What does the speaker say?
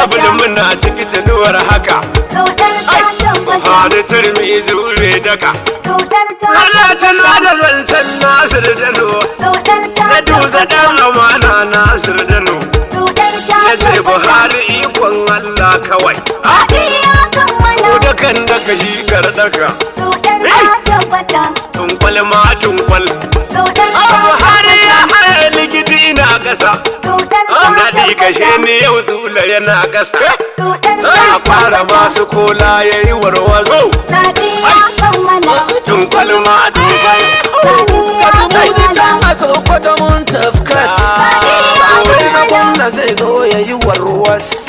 Honorable tabbata. muna ciki tunuwar haka. Dodar ta tabbata. Buhari turmi jure daka. Dodar ta Ana tana tabbata. da zancen Nasir Dano. Dodar ta Na duza tabbata. dan amana Nasir Dano. Dodar ta Na ce tabbata. Buhari ikon Allah kawai. Zaɓe ya kammala. Ko dakan daka shi gardaka. Dodar ta tabbata. Tunkwal ma tunkwal. Dodar ta Buhari ya tabbata. haye likiti ina kasa. Dodar ta Daɗi kashe tabbata. ni yau zula yana kasa. Dodar ta A fara tabbata. masu kola ya yi warwaso. Zaɓe ya kammala. Tunkwal ma tunkwal. Zaɓe ya Kasumudi kammala. can a Sokoto mun tafkas. Zaɓe ya Zaɓe na kammala. gwamna zai zo ya yi warwas.